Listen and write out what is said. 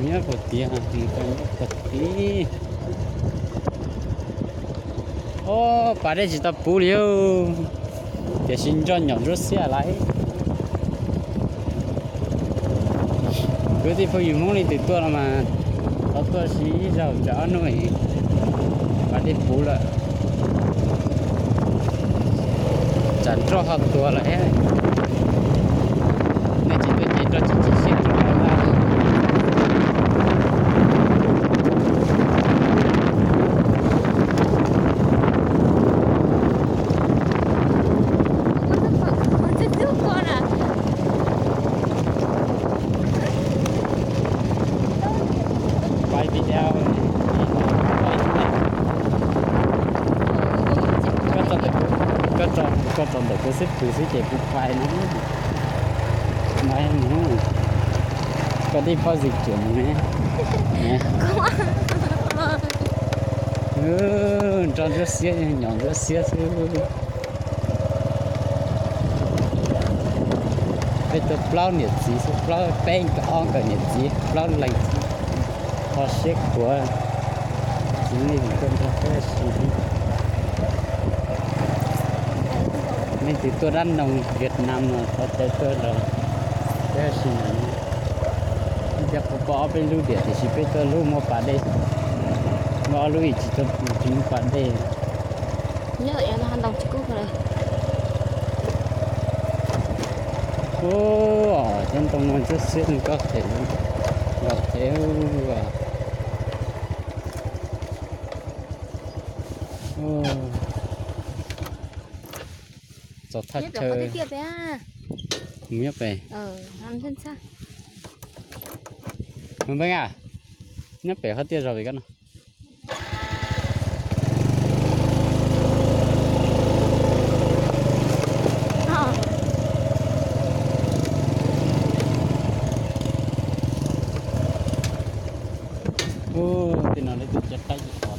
Nyob puag tid, nyob puag tid. Ob, pas dej tsis tau puv li, tiam sis nroj nyom ntsuab xiab lawm. Kwv tij phooj ywg Hmoob leej twg tuaj no mas thov tuaj ua si ib zaug, tsam ob hnub pas dej puv lawm, tsam nroj ho tuag lawm thiab. Nej tsis tuaj ces nroj tsis tsim siab rau. Koj tso ntawm kuv xib pwg xwb ces kuv pais no. Koj dej pob zis kiag mus ne. Nroj ntsuab xiab, nyom ntsuab xiab xwb. Peb tuaj plaub niam txiv xwb, plaub peb nkawm ob nkawm niam txiv plaub leeg xwb. Kho siab khuav, txiv neej tuaj nrog peb ua si. Leej twg tuaj Đắk Nông Việt Nam no thov caw tuaj nrog peb ua si. Ib cov kuv pom ob peb lub diam tiam sis peb tuaj lub muaj pas dej, muaj ob lub ib tsis tau, tsis muaj pas dej. Ub, cov ntoo no ntsuab xiab nkauj heev, nkauj heev. Txog thaj chaw mus nyob pem. Mus npeb a, nyob pem qhov tiaj zog pem koj no. Ub, tej no lawv tus cov qaib tsis tau.